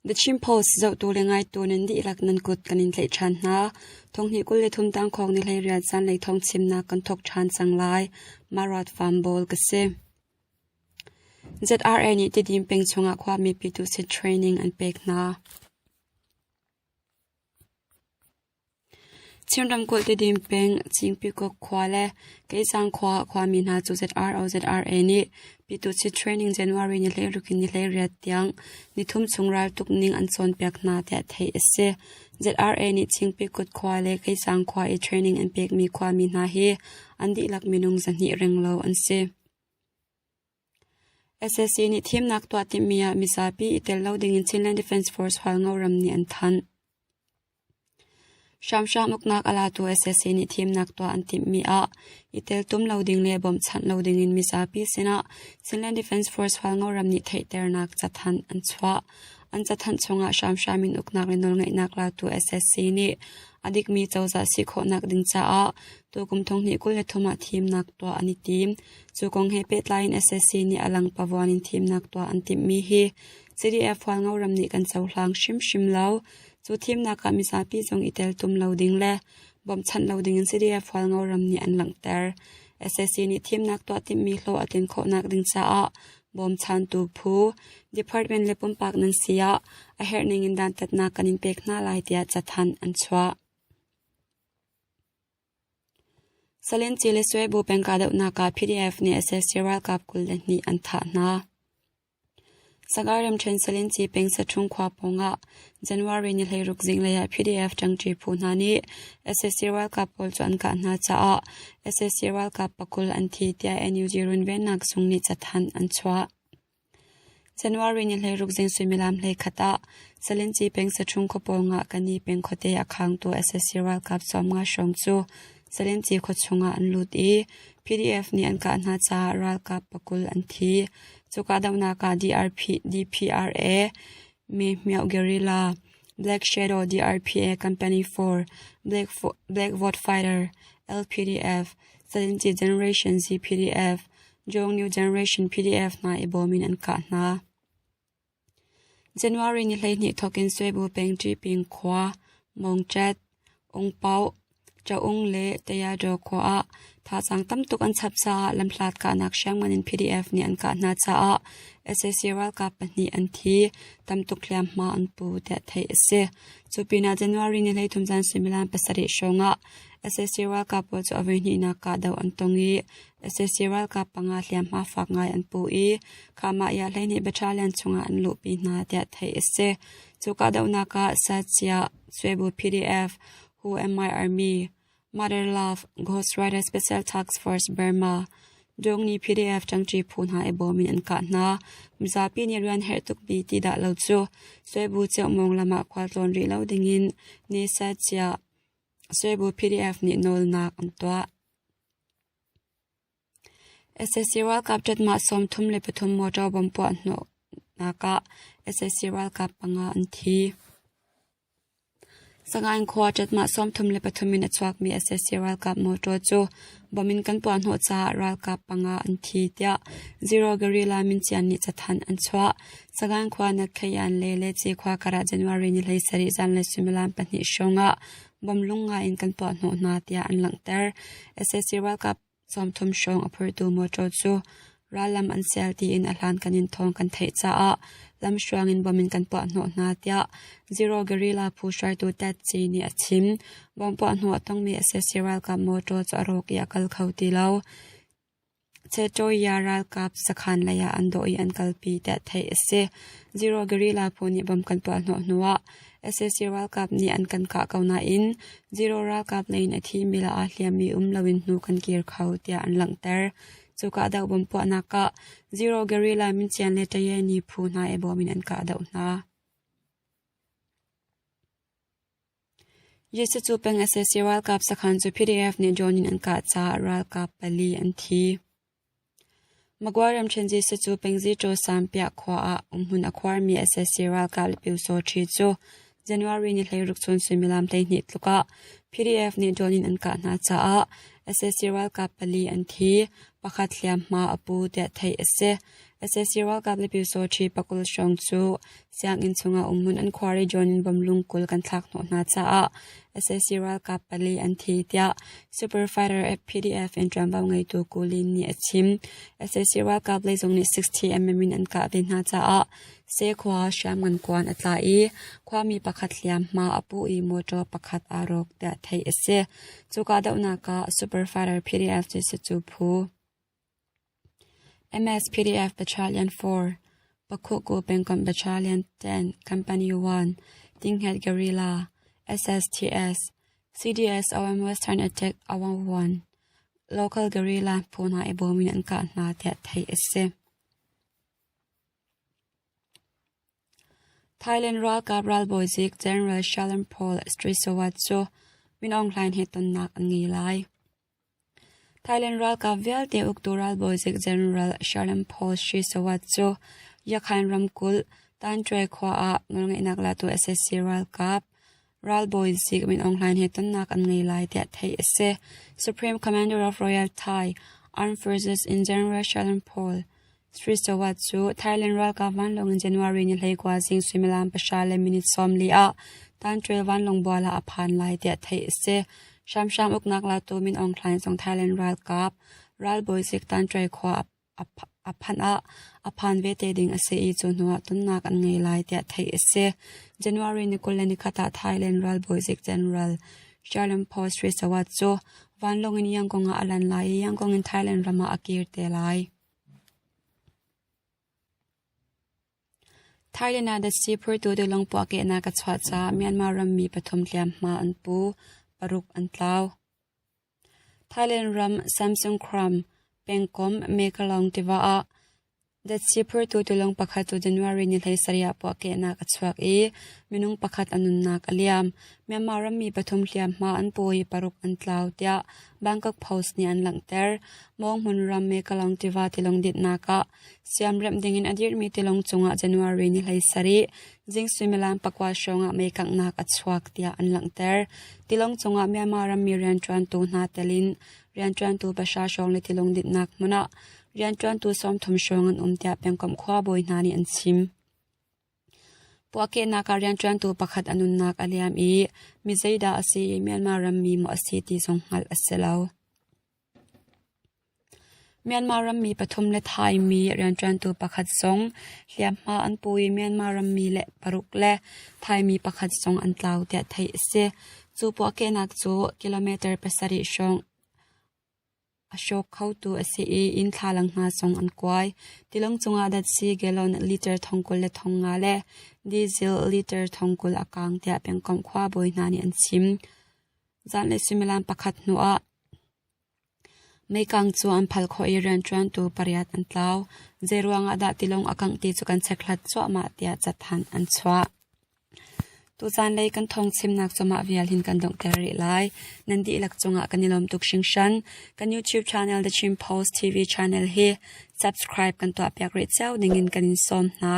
The Chin Post zohtu le ngaitu nan dihlak nan kut kan in tlaih ṭhan hna. Thonghnih 23 tangkhawng ni hleiriat zanlei thawngchimnak kan thawk ṭhan cang lai. Marat Farm Bowl ka si. ZRA nih Tidim peng chungah khuami Pyituhsit training an pek hna. Chin ramkulh Tidim peng Cingpikuk khua le Keisang khua khuami hna cu ZRO ZRA nih Pyituhsit training January ni 16 in ni 18 tiang nithum chung raltuk ning an cawnpiak hna tiah theih a si. ZRA nih Cingpikut khua le Keisang khua i training an pekmi khuami hna hi an dihlak minung 200 renglo an si. Sac nih thimnak tuah timhmi ah mizapi i tel lo dingin Chinland Defence Force Hualngo ram nih an thanh. Hramhram uknak a latu sac nih thimnak tuah an timhmi ah i teltum lo ding le bawmhchanh lo dingin mizapi sinah Chinland Defence Force Hualngo ram nih theihternak cathanh an chuah. An cathanh chungah hramhram in uknak le nawlngeihnak latu sac nih a dikmi cozah si khawhnak ding caah tukum 2023 ah thimnak tuah an i tim. Cu kong he pehtlai in sac nih a lang pavuan in thimnak tuah an timhmi hi CDF Hualngo ram nih kan cohlang hrimhrim lo. Cu thimnak ah mizapi zong i teltum lo ding le bawmhchanh lo ding in CDF Hualngo ram nih an langhter. Sac nih thimnak tuah timhmi hlawh a tlin khawhnak ding caah bawmchantu phu, department le pumpak nan si ah a herh ning in dantatnak kan in pek hna lai tiah cathanh an chuah. Salenci le Suebu peng kahdohnak ah PDF nih sac ralkap 22 an thah hna. Sagaing ramṭhen Salenci peng Saṭhung khua pawngah January ni 16 zinglei ah PDF ṭangṭi phu hna nih sac ralkap pawl cu an kah hna caah sac ralkap pakul an thi tiah NUG runvennak zung nih cathanh an chuah. January ni 16 zing suimilam 11 ah Salenci peng Saṭhung khua pawngah Kani peng khuate a khangtu sac ralkap 50 hrawng cu Salenci khua chungah an lut i PDF nih an kah hna caah ralkap pakul an thi. Cu kahdohnak ah DPRA, Mehmioh Guerrilla, Black Shadow DRPA Company 4, Black Vote Fighter, LPDF, Salenci Generation ZPDF, Jong New Generation PDF hna i bawm in an kah hna. January ni 12 thawkin Suebu peng Ṭiping khua, Mongchet, Ungpau, Chaung le Tayadaw khua ah thazaang tam tuk an chap caah lamhlat kahnak hriamngan in PDF nih an kah hna caah sac ralkap pahnih an thi, tam tuk hliamhma an pu tiah theih a si. Cu pinah January ni 13 zan suimilam pasarih hrawng ah sac ralkap pawl cu a voihnihnak kahdoh an tong i Sac ralkap panga hliamhma fak ngai an pu i Khama Ya Hlei nih battalion chungah an luhpi hna tiah theih a si. Cu kahdohnak ah Sacia, Swebu PDF, Who Am I Army, Mother Love, Ghost Rider Special Task Force Burma, Dongni PDF ṭangṭi phu hna i bawm in an kah hna. Mizapi nih rian herh tukmi ti dah lo cu Swebu Ceukmawng lam ah khualtlawn rih lo dingin ni Sacia, Swebu PDF nih nawlnak an tuah. Sac ralkap ṭatmah 33 motor bomb puah hnawhnak ah sac ralkap panga an thi. Sagaing khua ṭatmah 33 in a chuakmi sac ralkap motor cu bomb in kan puah hnawh caah ralkap panga an thi tiah Zero Guerrilla Mincian nih cathanh an chuah. Sagaing khua Nakhayan le Leci khua karah January ni 17 zanlei suimilam pahnih hrawng ah Bom lung ngai in kan tuah hnawh hna tiah an langhter. Sac ralkap 30 hrawng a phurtu motor cu rallam an sial tiin a hlankan in thawng kan theih caah lamhruang in bom in kan puah hnawh hna tiah Zero Guerrilla phu hruaitu Tet Ci nih a chim. Bom puah hnawh a tongmi sac ralkap motor cu a rawk i a kal kho ti lo. Chetoya ralkap sakhan lei ah an dawh i an kalpi tiah theih a si. Zero Guerrilla phu nih bom kan tuah hnawh hnuah sac ralkap nih an kan kah ko nain Zero ralkap lei in a thimi le aa hliammi um loin hnu kan kir kho tiah an langhter. Cu kahdoh bom puahnak ah Zero Guerrilla Mincian le Tayeni phu hna i bawm in an kahdoh hna. Jesuh cu peng sac ralkap sakhan cu PDF nih drone in an kah caah ralkap pali an thi. Magway ramṭhen Jesuh cu peng Zitaw Sampiah khua ah umhmun a khuarmi sac ralkap le Pyusawṭhi cu January ni 16 chun suimilam 12 tluk ah PDF nih drone in an kah hna caah sac ralkap pali an thi, pakhat hliamhma a pu tiah theih a si. Sac ralkap le Pyusawṭhi pakul hrawng cu sianginn chungah umhmun an khuar i drone in bomb lungkul kan thlak hnawh hna caah sac ralkap pali an thi tiah Super Fighter PDF in ṭuanvo ngeitu Kulin nih a chim. Sac ralkap lei zong nih 60mm in an kah ve hna caah Sekhua hriamngan kuan a tla i khuami pakhat hliamhma a pu i mawṭaw pakhat aa rawk tiah theih a si. Cu kahdohnak ah Super Fighter PDF cu phu MSPDF Battalion 4, Pakhuku pengkomh Battalion 10, Company 1, Tinghet Guerrilla, SSTS, CDS OM Western Attack 1, Local Guerrilla phu hna i bawm in an kah hna tiah theih a si. Thailand ralkap ralbawizik General Shalom Paul Srisawat cu Min Aung Hlaing he tonnak an ngei lai. Thailand ralkap vialte uktu ralbawizik General Shalom Paul Srisawat cu Yakhain ramkulh Tanṭwe khua ah nawlngeihnak latu sac ralkap ralbawizik Min Aung Hlaing he tonnak an ngei lai tiah theih a si. Supreme Commander of Royal Thai Armed Forces in General Shalom Paul Srisawat cu Thailand ralkap vanlawng in January ni 19 zing suimilam pahra le minute 40 ah Tanṭual vanlawng bual ah a phan lai tiah theih a si. Hramhram uknak latu Min Aung Hlaing zong Thailand ralkap ralbawizik Tanṭual khua a phanh ah a phan ve te ding a si i cu hnuah tonnak an ngei lai tiah theih a si. January ni 21 ah Thailand ralbawizik General Shalom Paul Srisawat cu vanlawng in Yangon ah a lan lai i Yangon in Thailand ram ah a kir te lai. Thailand ah datsi phurtu tilawng puahkehnak a chuah caah Myanmar rammi pathum hliamhma an pu, paruk an tlau. Thailand ram Samsung Kram pengkomh Mekalong tiva ah Datsi phurtu tilawng pakhat cu January ni 17 ah puahkehnak a chuak i minung pakhat a nunnak a liam. Myanmar rammi pathum hliamhma an pu i paruk an tlau tiah Bangkok Post nih an langhter. Mawnghmun ram Mekalong tiva tilawng dinhnak ah siamremh dingin a dirhmi tilawng cungah January ni 17 zing suimilam pakua hrawngah meikanghnak a chuak tiah an langhter. Tilawng cungah Myanmar rammi rianṭuantu hna telin rianṭuantu pahra hrawng le tilawng dinhnak hmun ah rianṭuantu 30 hrawng an um tiah pengkomh khuabawi hna nih an chim. Puahkehnak ah rianṭuantu pakhat a nunnak a liam i mi zeidah a si i Myanmar rammi maw a si ti zong hngalh a si lo. Myanmar rammi pathum le Thai mi rianṭuantu pakhat zong hliamhma an pu i Myanmar rammi le paruk le Thai mi pakhat zong an tlau tiah theih a si. Cu puahkehnak cu kilometer pasarih hrawng A hrawk khotu a si i inn thlalang hna zong an kuai. Tilawng cungah datsi gallon liter 25 le diesel liter 20 a kang tiah pengkomh khuabawi hna nih an chim. Zanlei suimilam pakhat hnuah meikang cu an phal khawh i rianṭuantu pariat an tlau. Zeiruang ah dah tilawng a kangh ti cu kan chekhlat cuahmah tiah cathanh an chuah. Tuzaan lei kan thawngchimnak cu mah vial hin kan donghter rih lai. Nan dihlak cungah kan i lawm tuk hringhran. Kan YouTube channel The Chin Post TV channel hi subscribe kan tuahpiak rih cio dingin kan in sawm hna.